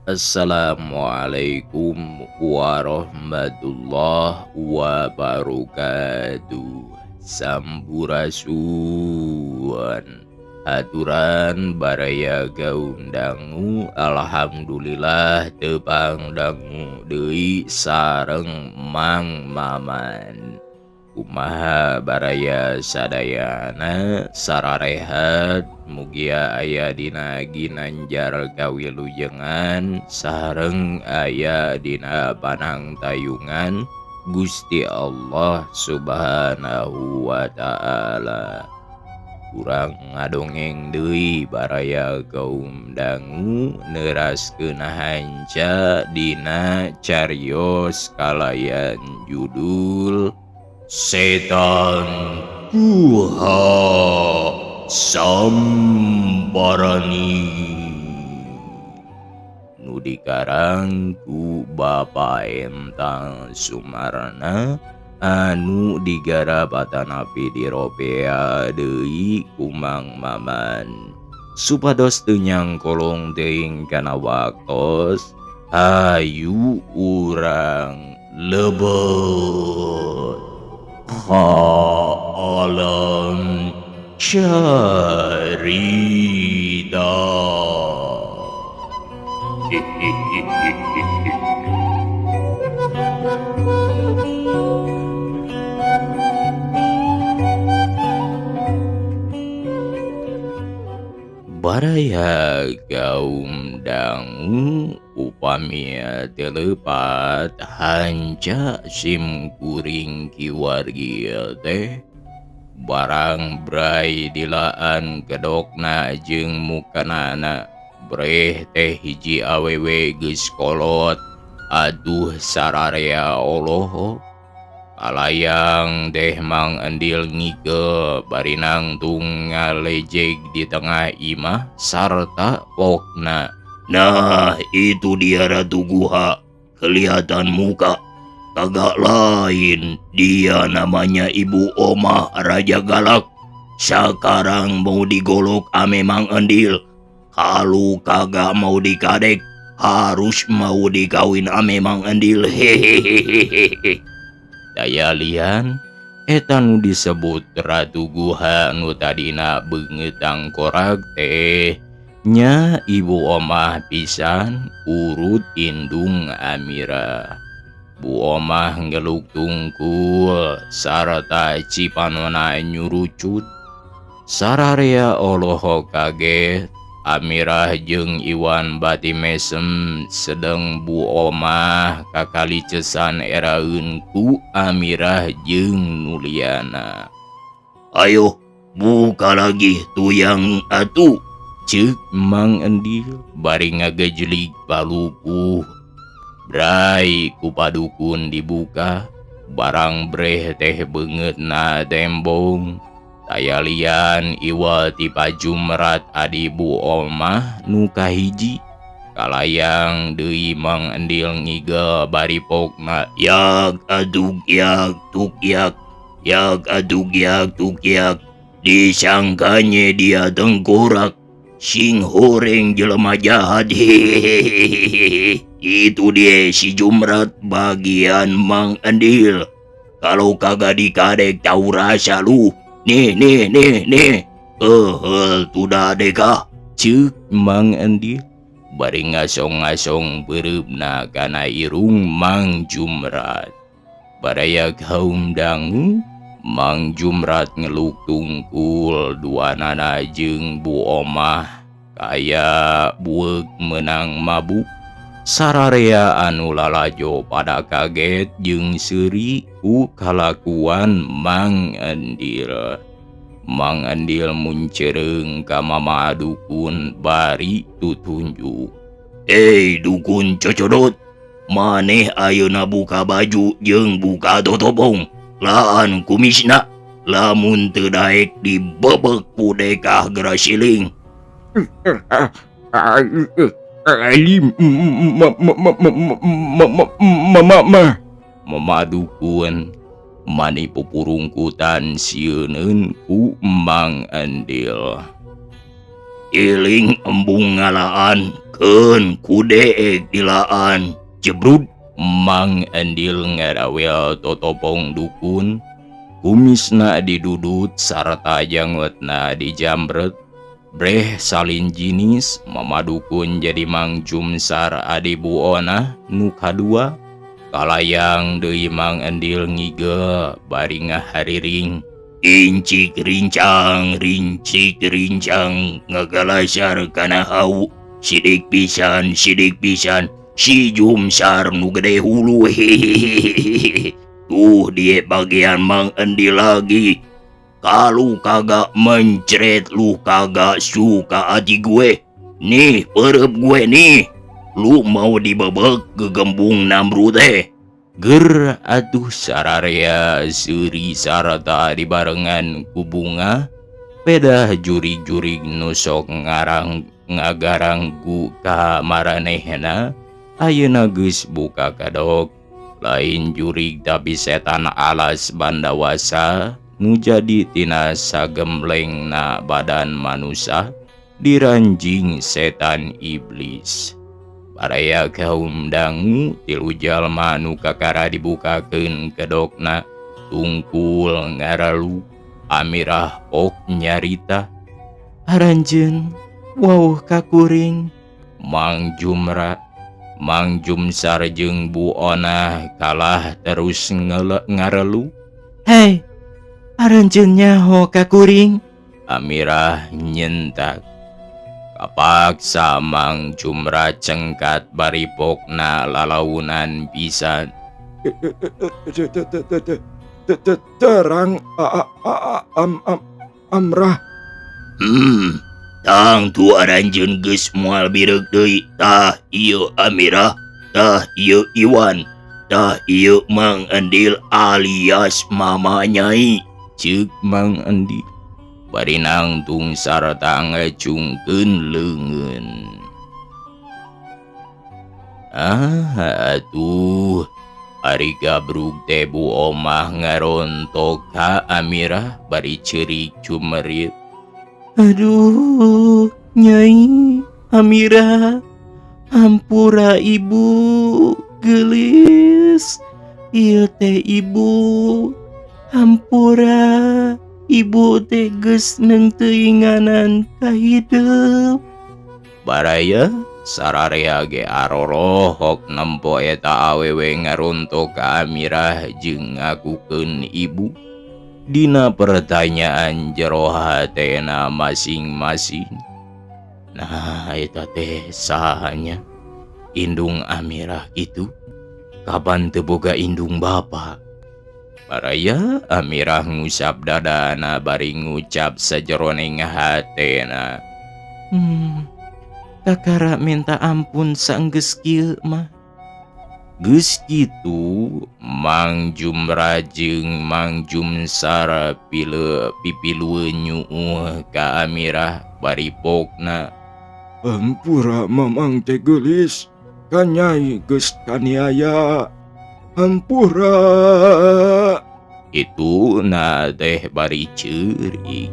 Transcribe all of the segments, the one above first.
Assalamualaikum warahmatullahi wabarakatuh. Sampurasun. Aturan baraya gaum dangu, alhamdulillah tepang dangu deui sareng Mang Maman. Kumaha baraya sadayana sararehat, mugia aya dina ginanjar kawilujengan sareng aya dina panangtayungan Gusti Allah Subhanahu wa ta'ala. Kurang ngadongeng deui baraya kaum dangu neraskeun hanca dina carios kalayan judul Setan Guha Samparani nu dikarang ku Bapak Entang Sumarna anu digarap atanapi diropea deui ku Mang Maman. Supados teu nyangkolong teuing kana waktos, hayu urang lebet ka alam carita. Baraya kaum dangu upami teu leupat hanca sim kuring kiwargi teh barang bray dilaan kedokna jeung mukanana breh teh hiji awewe geus kolot aduh sararea olohok. Kalayang deh Mang Endil ngike bari nangtung ngalejeg di tengah imah sarta pokna. Nah itu dia Ratu Guha, kelihatan muka kagak lain dia namanya Ibu Omah Raja Galak. Sekarang mau digolok ame Mang Endil, kalau kagak mau dikadek harus mau dikawin ame Mang Endil. Hehehehe. Daya lian eta nu disebut Ratu Guha nu tadina beungeut tangkorak teh nya Ibu Omah pisan urut indung Amira. Bu Omah ngeluk tungkul sarta cipanona nyurucut. Sararea olohok kaget Amirah jeung Iwan bati mesem sedeng Bu Omah kakali cesan eraeun ku Amirah jeung Nuliana. Ayo buka lagi tuyang atuh, ceuk Mang Endil bari ngagejlig palupuh. Bray ku padukun dibuka, barang breh teh beungeutna tembong. Taya lian iwal ti pajumrat adi Bu Omah nu kahiji. Kalayang deui Mang Endil ngigel bari pokna yak adug yak tuk yak yak adug yak tuk yak. Disangkanya dia tengkorak sing horeng jelema jahat. Hehehehe. Itu dia si Jumrat bagian Mang Endil. Kalau kagak dikadek tahu rasa lu. Nih nih nih nih. Tudah dekah, ceuk Mang Endil bari ngasong-ngasong beureumna kana irung Mang Jumrat. Baraya kaum dangu Mang Jumrat ngeluk tungkul duanana jeung Bu Omah kaya bueuk meunang mabuk. Sararea anu lalajo pada kaget jeung seuri ku kalakuan Mang Endil. Mang Endil muncereung ka mama dukun bari tutunjuk. Hei dukun cocodot, maneh ayeuna buka baju jeung buka totobong laan kumisna, lamun teu daek dibebek ku dekah gerasiling. Mama dukun mani pupurungkutan sieuneun ku Mang Endil. Iling embung ngalaan Keun ku deek dilaan jebrud. Mang Endil ngarawel totopong dukun, kumisna didudut sarta jangotna dijambret. Breh salin jinis mama dukun jadi Mang Jumsar adi Bu Onah nu kadua. Kalayang deui Mang Endil ngigel bari ngahariring. Rincik rincang, rincik rincang, ngagalasar kana hau, sidik pisan, sidik pisan, si Jumsar nu gede hulu hehehe. Tuh dia bagian Mang Endil lagi. Kalau kagak mencret lu kagak suka hati gue. Nih perep gue nih. Lu mau dibebek ke gembung Namrud teh. Ger atuh sararea seuri sarta dibarengan ku bunga pedah jurig-jurig nu sok ngarang ngagaranggu ka maranehna ayeuna geus buka kadok. Lain jurig tapi setan alas bandawasa nu jadi tina sagemlengna badan manusia diranjing setan iblis. Baraya kaum dangu tilu jalma nu kakara dibukakeun kedokna tungkul ngaralu Amirah ok nyarita aranjeun wauh kakuring Mang Jumra Mang Jumsar jeung Bu Onah kalah terus ngarelu. Hei, aranjeun nyaho kakuring Amirah nyentak. Kapaksa Mang Jumra cengkat bari pokna lalaunan pisan. Terang Amrah. Tang tu aranjeun geus moal bireuk deui. Tah ieu Amirah, tah ieu Iwan, tah ieu Mang Endil alias Mama Nyai. Ceuk Mang Endil bari nangtung sarta ngacungkeun leungeun. Ah atuh ari gabrug teh Bu Omah ngarontok ka Amirah bari ceurik cumerit. Aduh, Nyai Amirah, hampura ibu geulis. Ieu teh ibu, hampura ibu teh geus neungteuinganan ka hidup. Baraya sararea ge arorohok nempo eta awewe ngarontok ka Amirah jeung ngakukeun ibu. Dina pertanyaan jero hatena masing-masing. Nah eta teh sahanya indung Amirah itu kapan teu boga indung bapa. Baraya Amirah ngusap dadana bari ngucap sajeroning hatena. Kakara minta ampun saenggeus kieu mah. Geus kitu Mang Jumra jeung Mang Jumsar pipilueun nyuuh ka Amirah bari pokna. Hampura mamang teh geulis, ka Nyai geus kaniaya. Hampura. Itu na teh bari ceurik.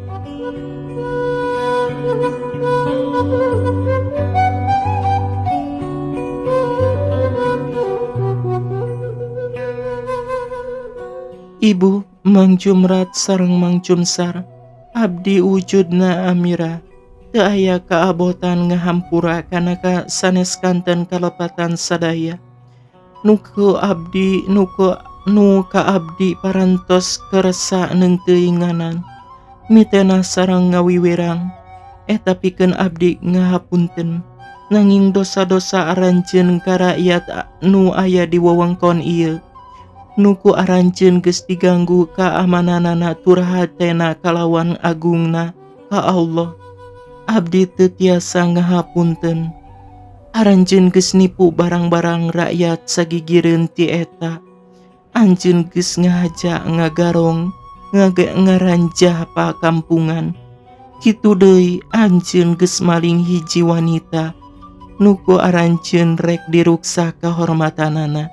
Ibu Mang Jumrat sareng Mang Jumsar, abdi wujudna Amirah teu aya kaabotan ngahampura kana ka sanes kanten kalepatan sadaya. Nu ku abdi nu ku nu ka abdi parantos kersa neungteuinganan mitena sareng ngawiwirang eta pikeun abdi ngahapunten nanging dosa-dosa aranjeun ka rakyat nu aya di wewengkon ieu. Nuku aranjeun geus diganggu kaamananana tur hatena kalawan agungna ka Allah. Abdi teu tiasa ngahapunten. Aranjeun geus nipu barang-barang rakyat sagigireun ti eta. Anjeun geus ngahaja ngagarong, ngaranjah pakampungan. Kitu deui anjeun geus maling hiji wanita. Nuku aranjeun rek diruksa kahormatanana.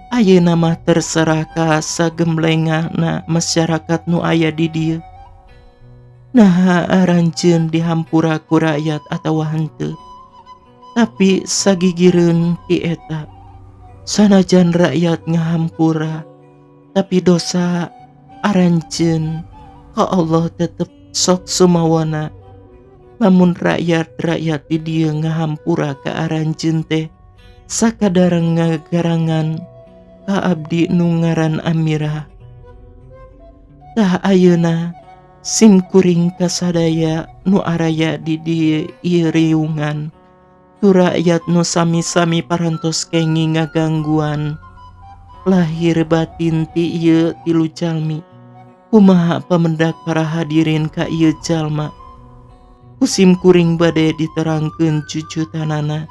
Ayeuna mah terserah ka sagemlengana masyarakat nu aya di dieu. Naha aranjeun dihampura ku rakyat atawa henteu. Tapi sagigireun ti eta sanajan rakyat ngahampura tapi dosa aranjeun ka Allah tetep sok sumawana. Lamun rakyat-rakyat di dieu ngahampura ka aranjeun teh sakadar ngagarangan ka abdi nu ngaran Amirah. Tah ayeuna sim kuring kasadaya nu araya di dieu ieu riungan tu rakyat nu sami-sami parantos kenging ngagangguan lahir batin ti ieu tilu jalmi. Kumaha pamendak para hadirin ka ieu jalma? Ku sim kuring bade diterangkeun cucutanana.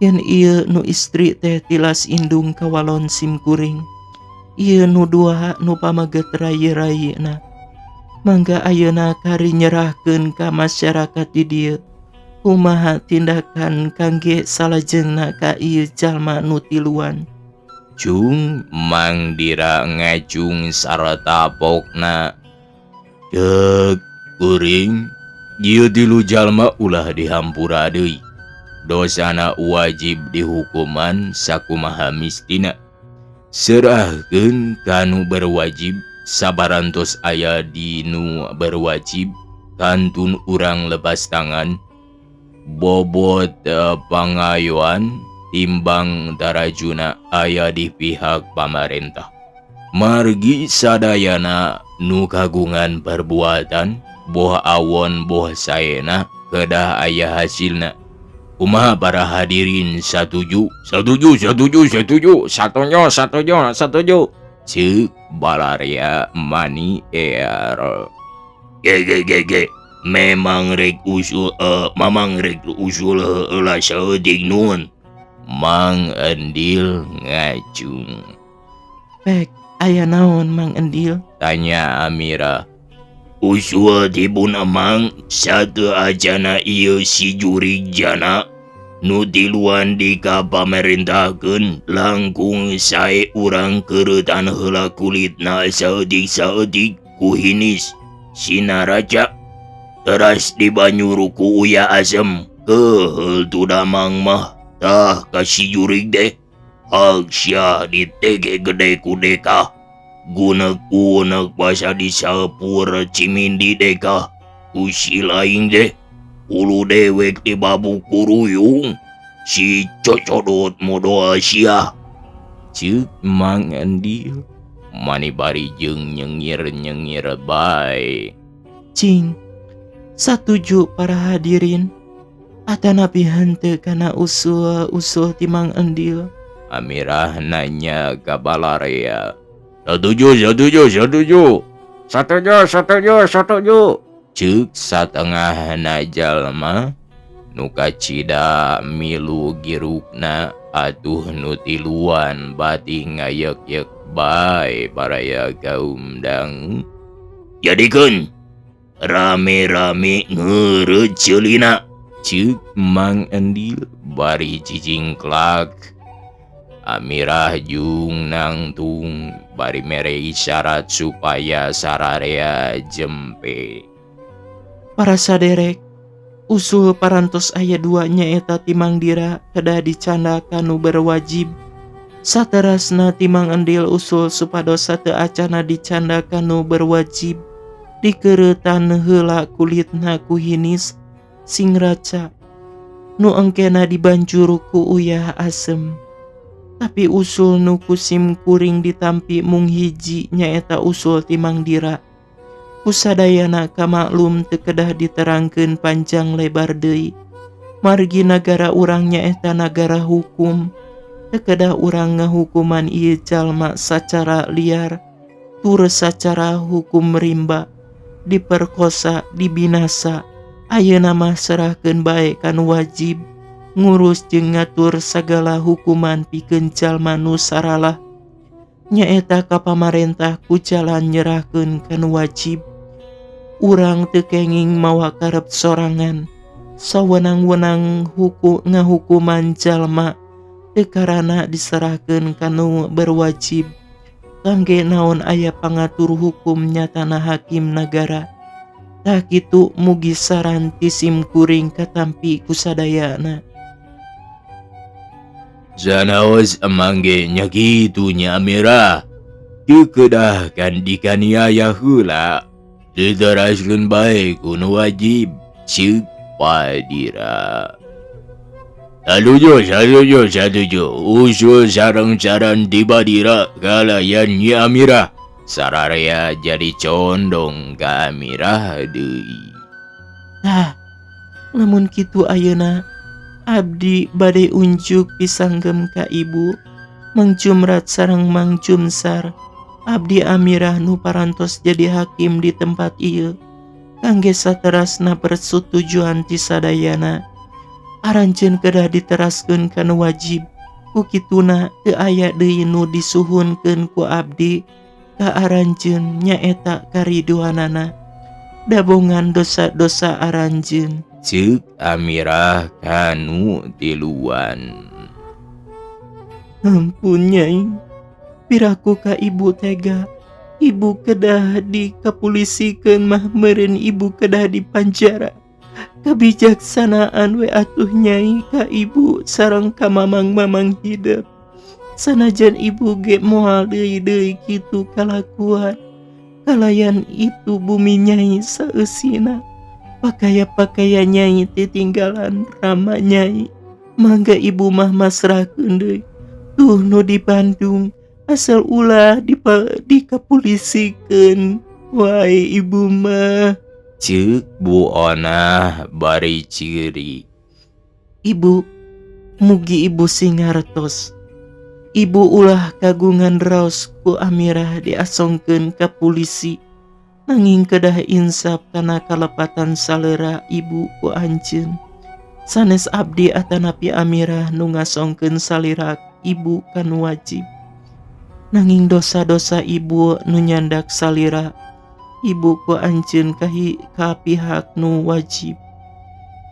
Yen ieu nu istri teh tilas indung kawalon sim kuring. Ieu nu dua nu pamaget rai-raina. Mangga ayeuna kari nyerahkeun ka masyarakat di dieu. Kumaha tindakan kangge salajengna ka ieu jalma nu tiluan? Cung Mang Dira ngacung sarta pokna. Ceuk kuring ieu tilu jalma ulah dihampura deui. Dosana wajib dihukuman sakumaha mistina. Serahkeun ka nu berwajib sabarantos aya di nu berwajib kantun urang lepas tangan. Bobot pangayoan timbang tarajuna aya di pihak pamarentah. Margi sadayana nu kagungan perbuatan boh awon boh saena kedah aya hasilna. Kumaha para hadirin satuju? Satuju, satuju, satuju, satuju, satuju, satuju. Ceuk balarea mani er. Ge ge ge ge. Memang rek usul, mamang rek usul heula saeutik nun. Mang Endil ngacung. Pek, aya naon Mang Endil? Tanya Amira. Usul tibun amang satu acana ieu si jurig jana nu tiluan di ka pamerintahkeun langkung sae urang keuretan heula kulitna saeutik-saeutik ku hinis sinaraca teras dibanyuru ku uya asem keheul tu damang mah tah ka si jurig deh hak sia ditege gede ku dekah gunek-gunek basa disapur cimindi dekah ku si lain deh ulu dewek dibabuk kuruyung si cocodot modoa sia. Ceuk Mang Endil mani bari jeung nyengir-nyengir bae. Cing satuju para hadirin atanapi henteu kana usul-usul ti Mang Endil? Amirah nanya ka balarea. Satuju, satuju, satuju. Satuju, satuju, satuju. Ceuk satengahna jalma nu kacida milu girukna atuh nu tiluan batih ngayek-yek bae baraya kaum dang. Jadikeun rame-rame ngeureut ceulina. Ceuk Mang Endil bari cicingklak. Amirah jung nangtung bari mere isyarat supaya sararea jempe. Para saderek, usul parantos aya dua nyaeta ti Mang Dira kedah dicandakan nu berwajib. Saterasna ti Mang Endil usul supados sateu acana dicandakan nu berwajib. Dikeuretan heula kulitna ku hinis sing raca. Nu engkena dibanjur ku uyah asem. Tapi usul nu ku sim kuring ditampi mung hiji nyaeta usul ti Mang Dira. Kusadayana kamaklum teu kedah diterangkeun panjang lebar deui. Margi nagara urang nyaeta nagara hukum. Teu kedah urang ngahukuman ieu jalma sacara liar, tur sacara hukum rimba, diperkosa, dibinasa. Ayeuna mah serahkeun bae ka nu wajib ngurus jeung ngatur sagala hukuman pikeun jalma nu saralah. Nyaeta ka pamarentah ku jalan nyerahkeun ka nu wajib. Urang teu kenging mawa karep sorangan. Sawenang-wenang ngahukuman jalma teu karana diserahkeun ka nu berwajib. Kangge naon aya pangatur hukum nyatana hakim nagara. Tah kitu mugi saran ti sim kuring katampi ku sadayana. Sanaos emang ge nya kitu nya Amirah. Teu kedah kan dikaniaya heula. Teu teraskeun bae ku nu wajib ceuk Badira. Satuju, satuju, satuju. Usul sareng saran ti Badira kalayan Nyi Amirah. Sararea jadi condong ka Amirah deui. Tah, lamun kitu ayeuna abdi bade unjuk pisanggem ka ibu Mang Jumrat sareng Mang Jumsar. Abdi Amirah nu parantos jadi hakim di tempat ieu kangge saterasna persetujuan ti sadayana. Aranjeun kedah diteraskeun kana wajib ku kituna teu aya deui nu disuhunkeun ku abdi ka aranjeun nyaeta kariduanana dabongan dosa-dosa aranjeun. Ceuk Amirah kanu tiluan. Ampun Nyai, piraku ka ibu tega. Ibu kedah dikapulisikeun mah meureun ibu kedah dipanjara. Kebijaksanaan we atuh Nyai ka ibu sareng ka mamang-mamang hidep. Sanajan ibu ge moal deui-deui kitu kalakuan. Kalayan itu bumi Nyai saeusina. Pakaya-pakaya Nyai titinggalan rama Nyai. Mangga ibu mah masrahkeun deui. Tuh nu di Bandung asal ulah dikapulisikeun wae ibu mah. Ceuk Bu Onah bari ceurik. Ibu, mugi ibu sing ngartos. Ibu ulah kagungan raos ku Amirah diasongkeun ka pulisi. Nanging kedah insaf kana kalepatan salera ibu ku anjeun. Sanes abdi atanapi Amirah nu ngasongkeun salira ibu kanu wajib. Nanging dosa-dosa ibu nu nyandak salira ibu ku anjeun ka pihak nu wajib.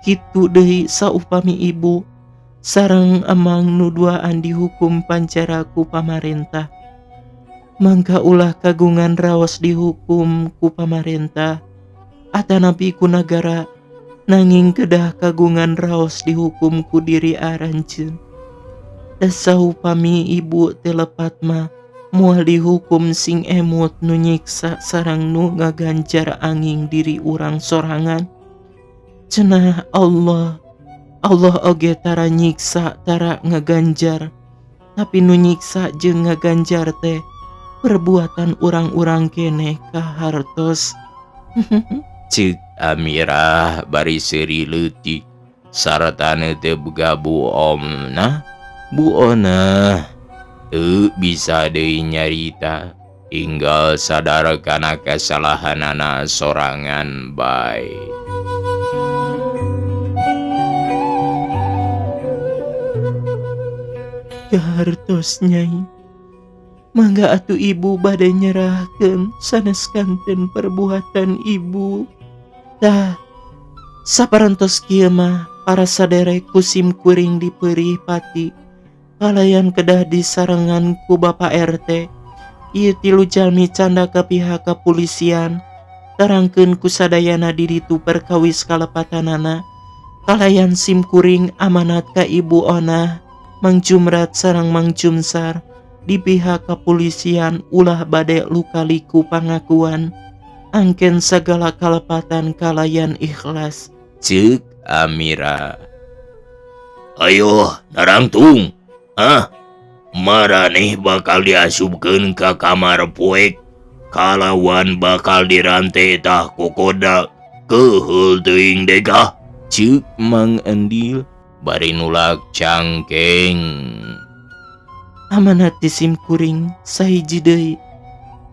Kitu deui saupami ibu sareng amang nu duaan dihukum panjara ku pamarentah. Mangga ulah kagungan raos dihukum ku pamarentah atanapi ku nagara, nanging kedah kagungan raos dihukum ku diri aranjeun. Da saupami ibu teu lepat mah moal dihukum sing emut nu nyiksa sareng nu ngaganjar anging diri urang sorangan. Cenah Allah, Allah oge tara nyiksa tara ngaganjar, tapi nu nyiksa jeung ngaganjar teh perbuatan urang-urang keneh kahartos. Ceuk Amirah bari seuri leutik sartana teu boga Bu Omnah. Bu Onah teu bisa deui nyarita, tinggal sadar kana kesalahanana sorangan bae. Kahartos Nyai, mangga atuh ibu bade nyerahkeun sanes kanten perbuatan ibu. Tah, saparantos kieu mah para saderek ku sim kuring dipeurih pati. Kalayan kedah disarengan ku Bapak RT. Ieu tilu jalmi canda ka pihak kepolisian. Terangkeun ku sadayana di ditu perkawis kalepatanana. Kalayan sim kuring amanat ka Ibu Onah, Mang Jumrat sareng Mang Jumsar. Di pihak kepolisian ulah bade luka-liku pangakuan. Angken sagala kalepatan kalayan ikhlas. Ceuk Amira. Ayo narangtung. Ah, maraneh bakal diasupkeun ka kamar poek. Kalawan bakal dirante tah kokoda. Keheul teuing degah. Ceuk Mang Endil bari nulak cangkeng. Amanat di sim kuring sahiji deui.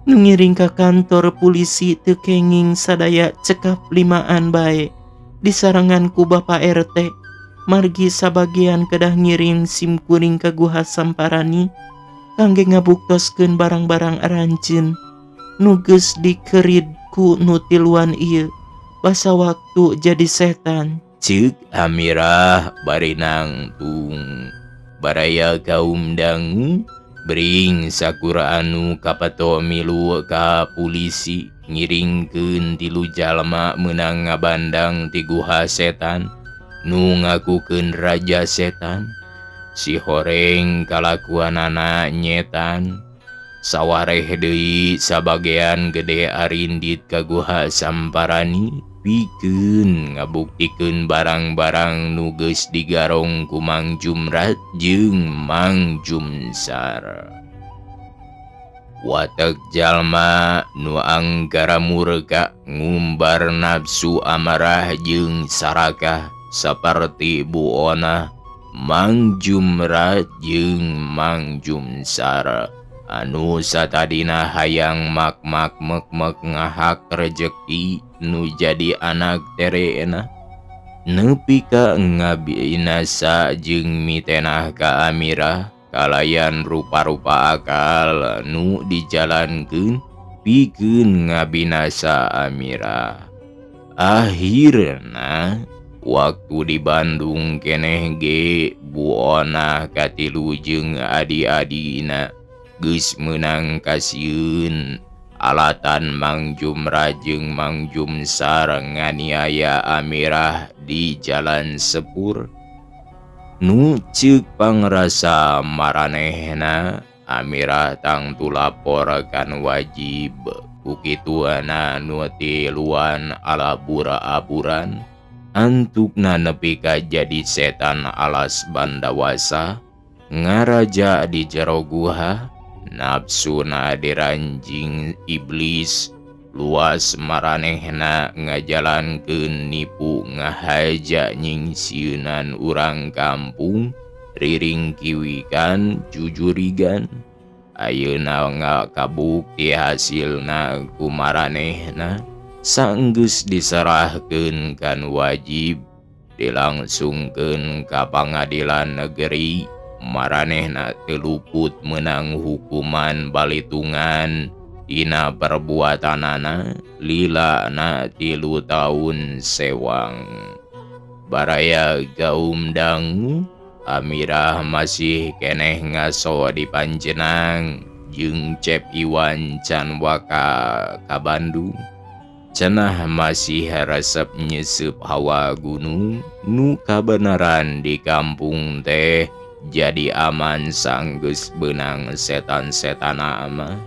Nu ngiring ka kantor polisi teu kenging sadaya cekap limaan bae. Disarengan ku Bapak RT. Margi sabagian kedah ngiring sim kuring ka Guha Samparani kangge ngabuktoskeun barang-barang aranjeun nu geus dikerid ku nu tiluan ieu basa waktu jadi setan. Ceuk Amirah bari nangtung. Baraya kaum dangu bring sakura anu kapato milu ka pulisi ngiringkeun tilu jalma meunang ngabandang ti guha setan nu ngakukeun raja setan. Si horeng kalakuanana nyetan. Sawareh deui sabagean gede arindit ka Guha Samparani pikeun ngabuktikeun barang-barang nu geus digarong ku Mang Jumrat jeung Mang Jumsar. Watek jalma nu anggara murka ngumbar nafsu amarah jeung sarakah saperti Bu Onah, Mang Jumrat jeung Mang Jumsar anu satadina hayang mak-mak mek-mek ngahak rejeki nu jadi anak terena nepi ka ngabinasa jeung mitenah ka Amirah kalayan rupa-rupa akal nu dijalankeun pikeun ngabinasa Amirah. Akhirna waktu di Bandung keneh ge Bu Onah katilu jeung adi-adina geus meunang kasieun alatan Mang Jumra jeung Mang Jumsar nganiaya Amirah di Jalan Sepur. Nu ceuk pangrasa maranehna Amirah tangtu lapor kan wajib ku kituana nu tiluan ala bura-aburan antukna nepi ka jadi setan alas bandawasa ngaraja di jero guha. Nafsuna diranjing iblis luas maranehna ngajalankeun nipu ngahaja nyingsieunan urang kampung riring kiwikan jujurigan. Ayeuna ngakabukti hasilna ku maranehna sanggeus diserahkeun kan wajib dilangsungkeun ka pangadilan negeri. Maranehna teu luput meunang hukuman balitungan dina perbuatanana lilana 3 tahun sewang. Baraya gaum dangu Amirah masih keneh ngaso di Panjenang jeung Cep Iwan can waka ka Bandung. Cenah masih resep nyesep hawa gunung nu kabeneran di kampung teh jadi aman sanggeus beunang setan-setana mah.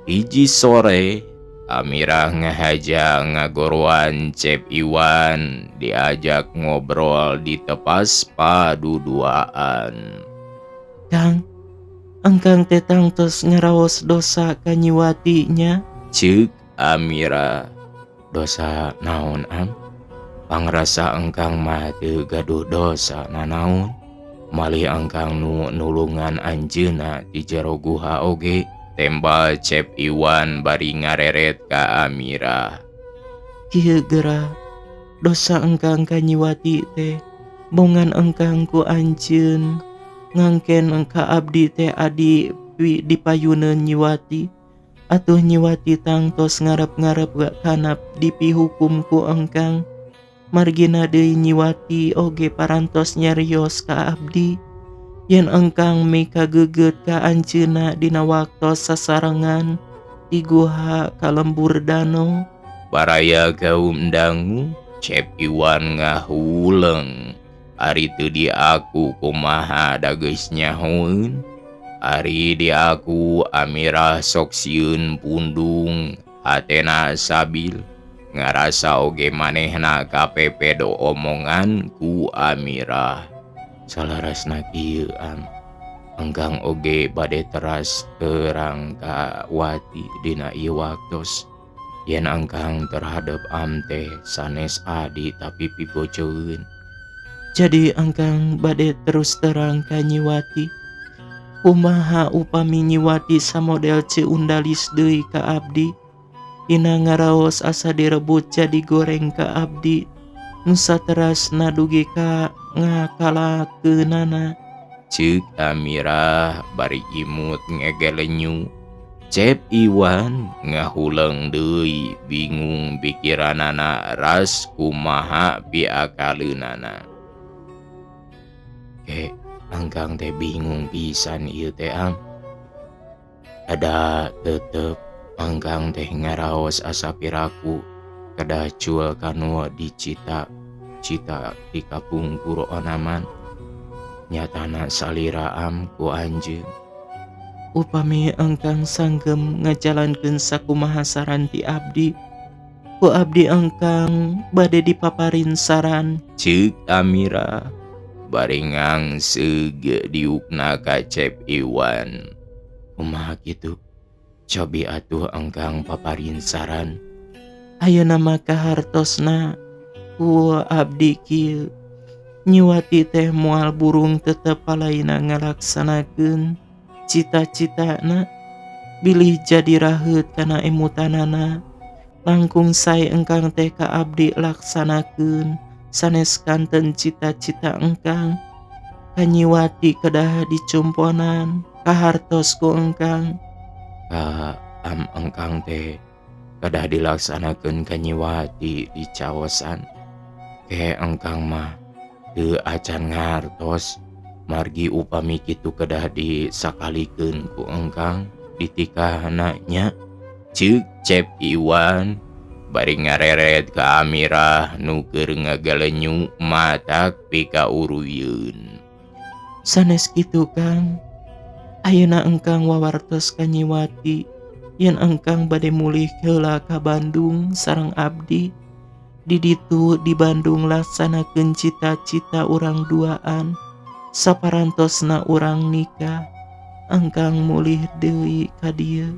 Hiji sore Amirah ngahaja ngagoroan Cep Iwan diajak ngobrol di tepas paduduaan. Kang, engkang teh tangtos ngaraos dosa ka Nyiwati nya? Ceuk Amirah. Dosa naon am? Pangrasa engkang mah teu gaduh dosa nanaon? Malih engkang nu nulungan anjeunna di jero guha oge, tembal Cep Iwan bari ngareret ka Amirah. Kieu geura, dosa engkang ka Nyiwati teh bongan engkang ku anjeun ngangken engka abdi teh adi dipayuneun Nyiwati. Atuh Nyiwati tangtos ngarep-ngarep gak kanap dipihukum ku engkang. Margina deui Nyiwati oge parantos nyarios ka abdi yen engkang mikageget ka anjeunna dina waktos sasarengan di guha ka lembur danau. Baraya gaum dangu Cep Iwan ngahuleng. Ari teu diaku kumaha da geus nyahoeun. Ari diaku Amirah sok sieun pundung hatena sabil. Ngarasa oge manehna kapepedo omongan ku Amirah. Salarasna kieu am, engkang oge bade teras terang ka Wati dina ieu waktos. Yen engkang terhadap am teh sanes adi tapi pibojoeun. Jadi engkang bade terus terang ka Nyiwati. Kumaha upami Nyiwati samodel Ceu Undalis deui ka abdi? Dina ngaraos asa direbut jadi goreng ka abdi. Nu saterasna dugi ka ngakalakeunana. Ceuk Amirah bari imut ngegelenyu. Cep Iwan ngahuleng deui bingung pikiranana ras kumaha piakaleunana. Angkang teh bingung pisan ieu teh am. Ada tetep angkang teh ngaraos asa piraku kedah cul kanu dicita cita di kapungkur onaman. Nyatana salira am ku anjeun. Upami engkang sanggem ngajalankeun sakumaha saran ti abdi, ku abdi engkang bade dipaparin saran. Ceuk Amira bari ngangseug diukna ka Cep Iwan. Kumaha kitu? Cobi atuh engkang paparin saran. Ayeuna mah kahartosna ku abdi kieu. Nyiwati teh moal burung tetep palaina ngalaksanakeun cita-citana, bilih jadi raheut kana emutanana. Langkung sae engkang teh ka abdi laksanakeun sanes kanten cita-cita engkang. Kanyiwati kedah dicumponan kahartos ku engkang. Ka am engkang teh kedah dilaksanakeun kanyiwati di caosan. Ke engkang mah teu acan ngartos margi upami kitu kedah disakalikeun ku engkang ditikahna nya. Ceuk Cep Iwan bari ngareret ka Amirah nu keur ngagalenyu matak pikauruyeun. Sanes kitu Kang, ayeuna engkang wawartos ka Nyiwati yen engkang bade mulih heula ka Bandung sareng abdi. Di ditu di Bandung laksanakeun cita-cita urang duaan, saparantosna urang nikah. Engkang mulih deui ka dieu,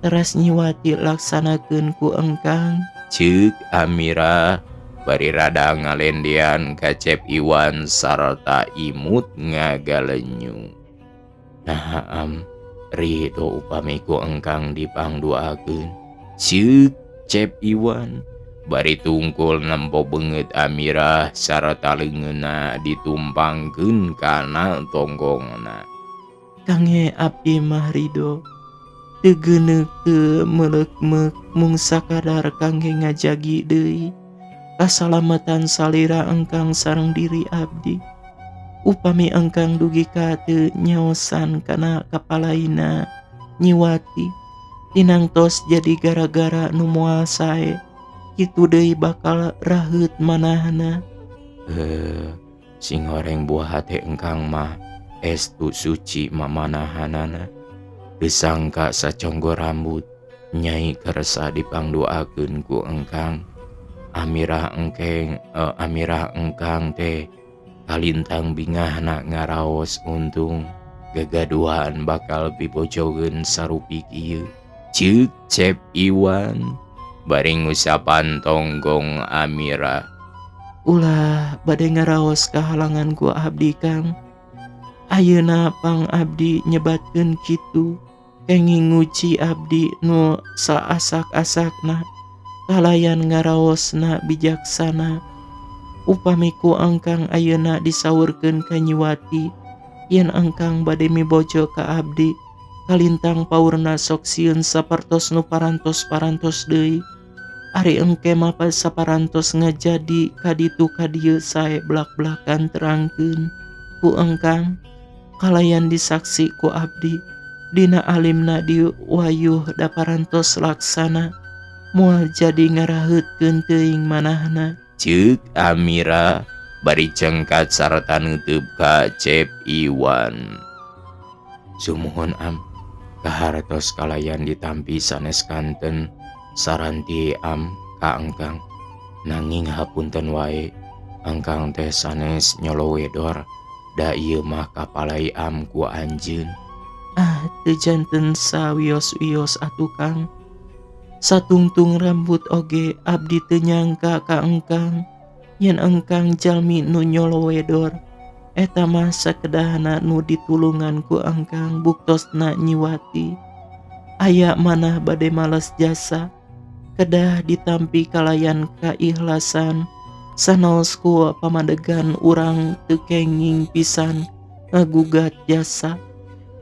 teras Nyiwati laksanakeun ku engkang. Ceuk Amirah bari rada ngalendean ka Cep Iwan sarta imut ngagalenyu. Nah am ridho upami ku engkang dipangduakeun. Ceuk Cep Iwan bari tungkul nempo beungeut Amirah sarta leungeunna ditumpangkeun kana tonggongna. Kangge abdi mah ridho, teu geuneuk teu meuleuk-meuk, mung sakadar kangge ngajagi deui kasalamatan salira engkang sareng diri abdi. Upami engkang dugi ka teu nyaosan kana kapalaina Nyiwati, tinangtos jadi gara-gara nu moal sae, kitu deui bakal raheut manahna. Sing horeng buah hate engkang mah estu suci mamanahanana. Disangka saconggo rambut nyai kersa dipangdoakeun ku engkang. Amirah engkeng, Amirah engkang teh kalintang bingahna ngaraos untung gagaduhan bakal pibojogeun sarupi kieu. Ceuk Cep Iwan bari ngusapan tonggong Amirah. Ulah bade ngaraos kahalangan ku abdi Kang. Ayeuna pang abdi nyebatkeun kitu, kenging nguci abdi nu saasak-asakna kalayan ngaraosna bijaksana. Upami ku engkang ayeuna disaurkeun ka Nyiwati yen engkang bade mibojo ka abdi, kalintang paurna sok sieun sapertos nu parantos-parantos deui. Ari engke mah saparantos ngajadi kaditu kadieu sae blak-blakan terangkeun ku engkang, kalayan disaksi ku abdi dina alimna diwayuh daparantos laksana, moal jadi ngaraheutkeun teuing manahna. Ceuk Amirah bari cengkat sarta neuteub ka Cep Iwan. Sumuhun am, kahartos kalayan ditampi sanes kanten saranti am ka engkang. Nanging hapunten wae, engkang teh sanes nyolowedor, da ieu mah kapalai am ku anjeun. Ah, teu janten sawios-wios atuh Kang. Satungtung rambut oge abdi teu nyangka ka engkang yen engkang jalmi nu nyolowedor. Eta mah sakedahna nu ditulungan ku engkang buktosna Nyiwati. Aya manah bade males jasa, kedah ditampi kalayan kaikhlasan. Sanaos ku pamadegan urang teu kenging pisan ngagugat jasa.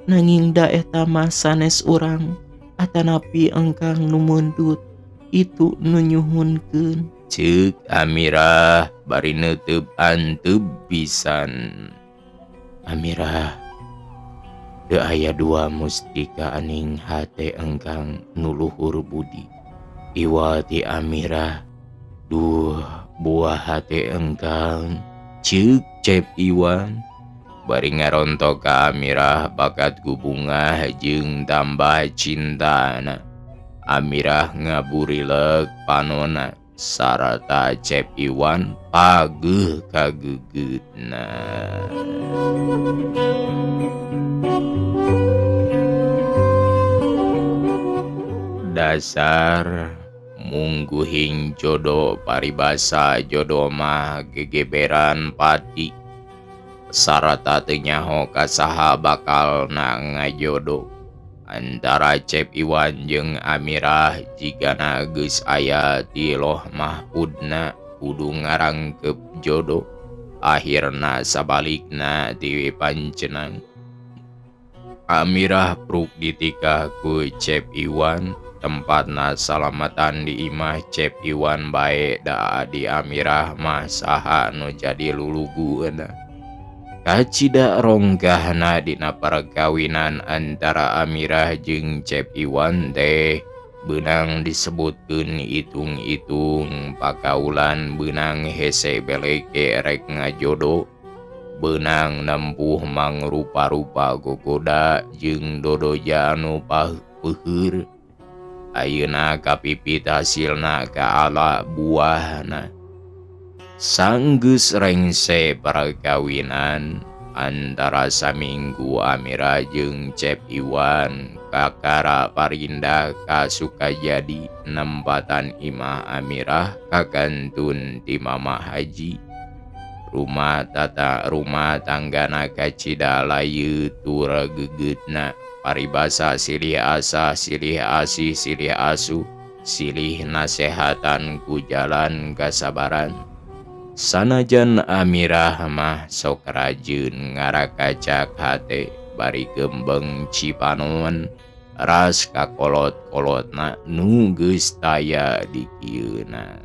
Nanging da eta mah sanes urang, atanapi engkang nu mundut itu nu nyuhunkeun. Ceuk Amirah bari neuteub anteup pisan. Amirah, teu aya dua mustika aning hate engkang nu luhur budi. Iwati Amirah, duh buah hate engkang. Ceuk Cep Iwan Bari ngarontok ka Amirah bakat ku bungah jeung tambah cintana. Amirah ngaburileuk panona sarata Cep Iwan pageuh kagegeutna. Dasar mungguhing jodoh paribasa jodoh mah gegeberan pati. Sarata teu nyaho ka saha bakal na ngajodoh antara Cep Iwan jeung Amirah jigana geus aya ti Loh Mahpudna kudu ngarangkep jodoh akhirna sabalikna ti pancenang. Amirah pruk ditikah ku Cep Iwan tempatna salamatan di imah Cep Iwan bae da di Amirah mah saha nu jadi lulugueuna. Kacida ronggahna dina perkawinan antara Amirah jeung Cep Iwan teh beunang disebutkeun itung-itung pakaulan beunang hese beleke rek ngajodo beunang nempuh mangrupa-rupa gogoda jeung dodoja anu peuheur. Ayeuna kapipit hasilna ka ala buahna. Sanggeus rengse perkawinan antara saminggu Amirah jeung Cep Iwan kakara parindah ka Sukajadi nempatan imah Amirah kakantun ti Mama Haji. Rumah tata rumah tanggana kacida layu tur gegeutna paribasa silih asah silih asih silih asuh silih nasehatan ku jalan kasabaran. Sanajan Amirah mah sok rajin ngarakacak hate bari gembeng cipanon ras kakolot-kolotna nu geus taya dikieuna.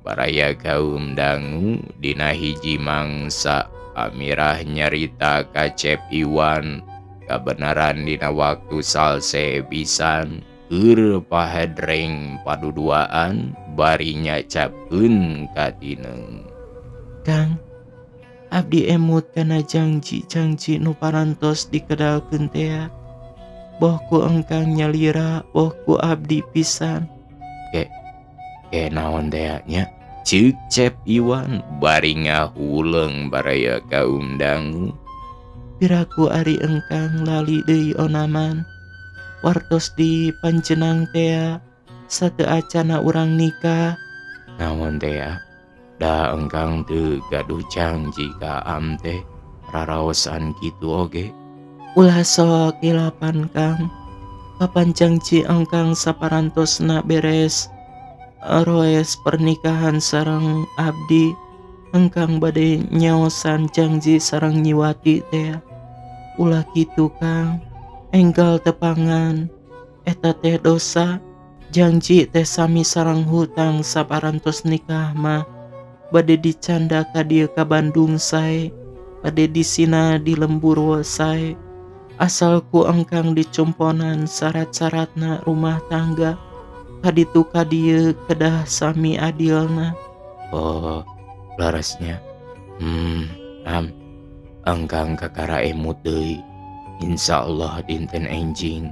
Baraya kaum dangu dina hiji mangsa Amirah nyarita ka Cep Iwan kabenaran dina waktu salse pisan keur pahedreng paduduaan bari nyacapkeun ka tineung. Kang, abdi emut kana janji-janji nu parantos dikedalkeun tea. Boh ku engkang nyalira, boh ku abdi pisan. Ke naon tea nya? Ceuk Cep Iwan bari ngahuleung baraya kaum dangu. Piraku ari engkang lali deui onaman. Wartos di panjenang tea sateu acana urang nikah. Naon tea? Da engkang teu gaduh janji ka am teh raraosan kitu oge. Ulah sok kilapan Kang. Kapan janji engkang saparantosna beres roes pernikahan sareng abdi, engkang bade nyaosan janji sareng nyiwati tea. Ulah kitu Kang. Enggal tepangan eta teh dosa. Janji teh sami sareng hutang saparantos nikah mah bade dicanda ka dieu ka Bandung sae, bade disina di lembur sae. Asal ku engkang dicumponan syarat-syaratna rumah tangga kaditu ka dieu kedah sami adilna. Oh, larasnya. Am engkang kakara emut deui. Insyaallah dinten enjing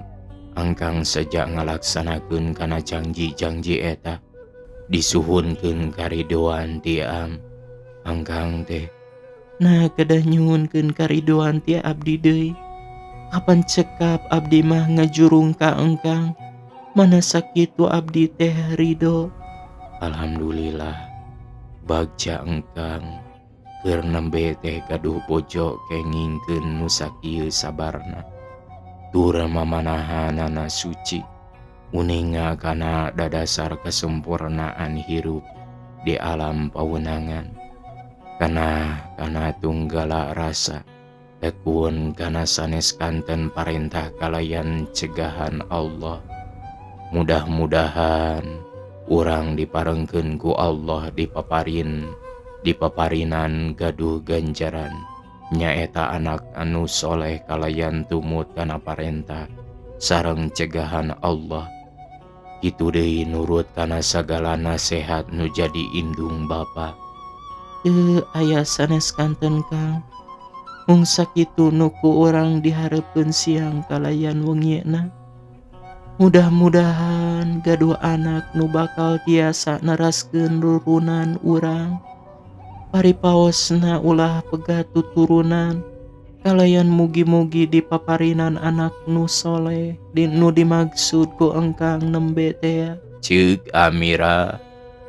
engkang sejak ngalaksanakeun kana janji-janji eta disuhunkeun karidoan ti am engkang teh. Nah kedah nyuhunkeun karidoan ti abdi deui. Kapan cekap abdi mah ngajurung ka engkang, mana sakitu abdi teh ridho. Alhamdulillah bagja engkang keur nembe teh gaduh bojo kengingkeun nu sakieu sabarna tur mamanahanana suci uninga kana dadasar kesempurnaan hirup di alam pawenangan kana kana tunggala rasa tekun kana sanes kanten parentah kalayan cegahan Allah. Mudah-mudahan urang diparengkeun ku Allah dipaparinan gaduh ganjaran nyaeta anak anu soleh kalayan tumut kana parentah sareng cegahan Allah. Kitu deui nurut kana sagala nasehat nu jadi indung bapa. Teu aya sanes kanten Kang. Mung sakitu nu ku urang dihareupeun siang kalayan wengina. Mudah-mudahan gaduh anak nu bakal tiasa neraskeun rurunan urang. Paripaosna ulah pegat tuturunan. Kalayan mugi-mugi dipaparinan anak nu soleh di nu dimaksud ku engkang nembe tea. Ceuk Amira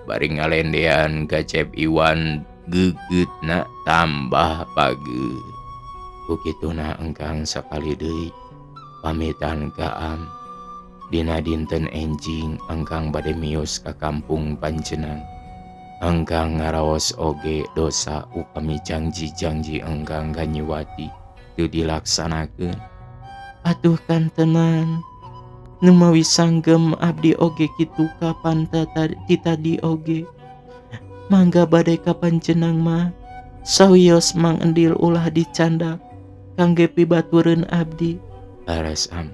bari ngalendean ka Cep Iwan gegeutna tambah pageuh. Ku kituna engkang sakali deui pamitan ka Am. Dina dinten enjing engkang bade mios ka kampung panjenengan. Engkang ngaraos oge dosa upami janji-janji engkang ka Nyiwati teu dilaksanakeun. Atuh kantenan numawi sanggem abdi oge kitu kapan ti tadi oge. Mangga bade ka panjenengan mah sawios Mang Endil ulah dicandak kangge pibatureun abdi. Leres Am.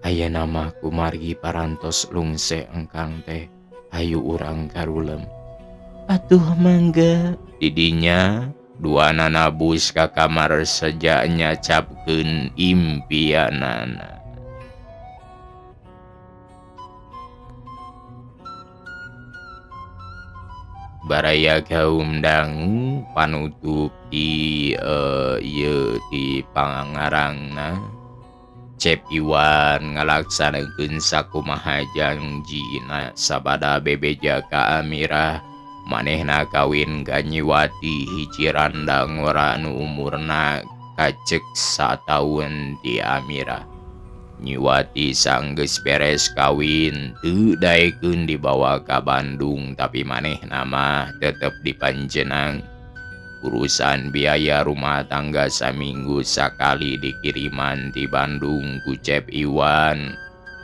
Ayeuna mah kumargi parantos lungse engkang teh hayu urang karulem. Atuh mangga. Didinya duanana bus ka kamar seja nyacapkeun impianana. Baraya kaum dangu panutup di ieu ti pangarangna Cep Iwan ngalaksanakeun sakumaha janjina sabada bebeja ka Amirah manehna kawin ka Nyiwati hiji randa ngora nu umurna kacek sataun ti Amirah. Nyiwati sanggeus beres kawin teu daekeun dibawa ka Bandung tapi manehna mah tetep dipanjenang. Urusan biaya rumah tangga saminggu sakali dikiriman ti Bandung ku Cep Iwan.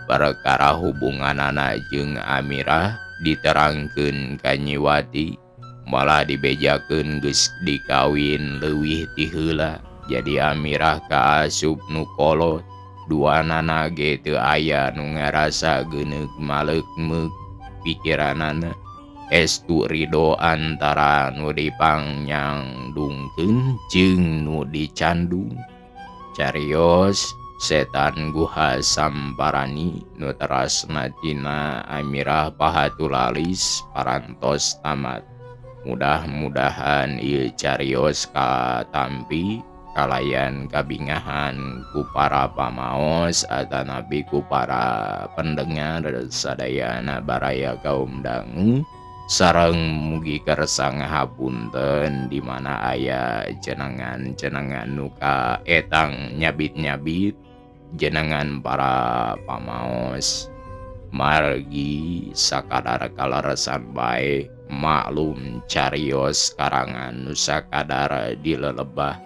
Perkara hubunganana jeung Amirah diterangkeun ka Nyiwati, malah dibejakeun geus dikawin leuwih ti heula. Jadi Amirah kaasup nu kolot, duanana ge teu aya nu ngarasa geuneuk maleukmeuk pikiranana. Estu ridho antara nu dipangyangdungkeun jeung nu dicandung. Carios setan guha samparani nu terasna tina Amirah pahatulalis parantos tamat. Mudah-mudahan ieu carios katampi kalayan kabingahan ku para pamaos atanapi ku para pendengar sadayana baraya kaum dangu. Sareng mugi kersa ngahapunten di mana aya jenengan-jenengan nu kaetang nyabit-nyabit jenengan para pamaos. Margi sakadar kaleresan bae maklum carios karangan nu sakadar dilelebah.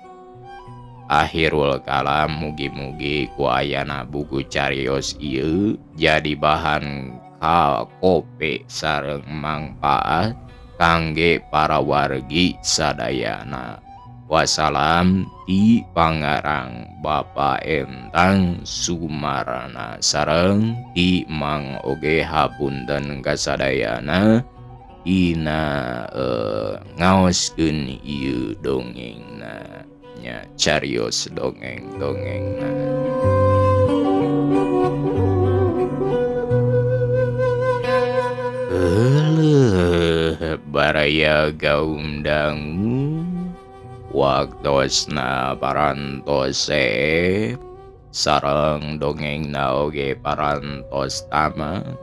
Akhirul kalam mugi-mugi ku ayana buku carios ieu jadi bahan kakope sareng mangpaat kangge para wargi sadayana. Wassalam ti pangarang Bapak Entang Sumarna sareng ti Mang Oge hapunten kasadayana dina ngaoskeun ieu dongengna nya carios dongeng-dongengna. Eleuh baraya gaum dangu waktosna parantos sareng dongengna oge parantos tamat.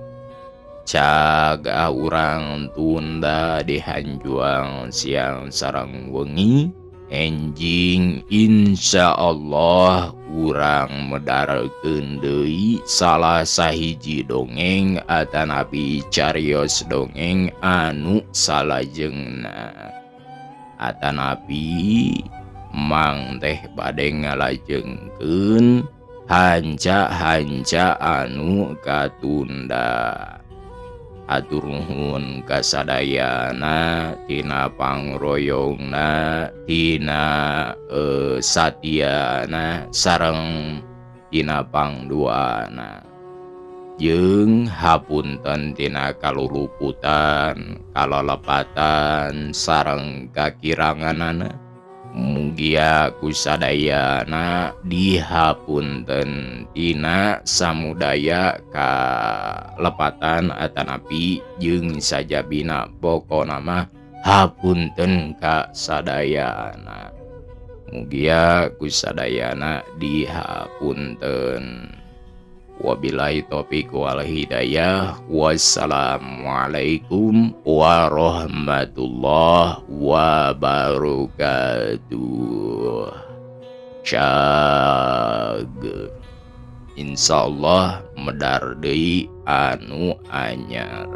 Caga urang tunda dihanjuang siang sareng wengi enjing insyaallah urang medarkeun deui salah sahiji dongeng atanapi carios dongeng anu salajengna. Atanapi mang teh bade ngalajengkeun hanca-hanca anu katunda. Atur nuhun kasadayana tina pangroyongna tina satiana sareng tina pangduana. Jeung hapunten tina kaluluputan kalalepatan sareng kakiranganana. Mugia ku sadayana dihapunten tina samudaya kalepatan atanapi jeung sajabina pokona mah hapunten ka sadayana. Mugia ku sadayana dihapunten. Wabillahi taufiq wal hidayah. Wassalamualaikum warahmatullahi wabarakatuh. Cag. Insyaallah medar deui anu anyar.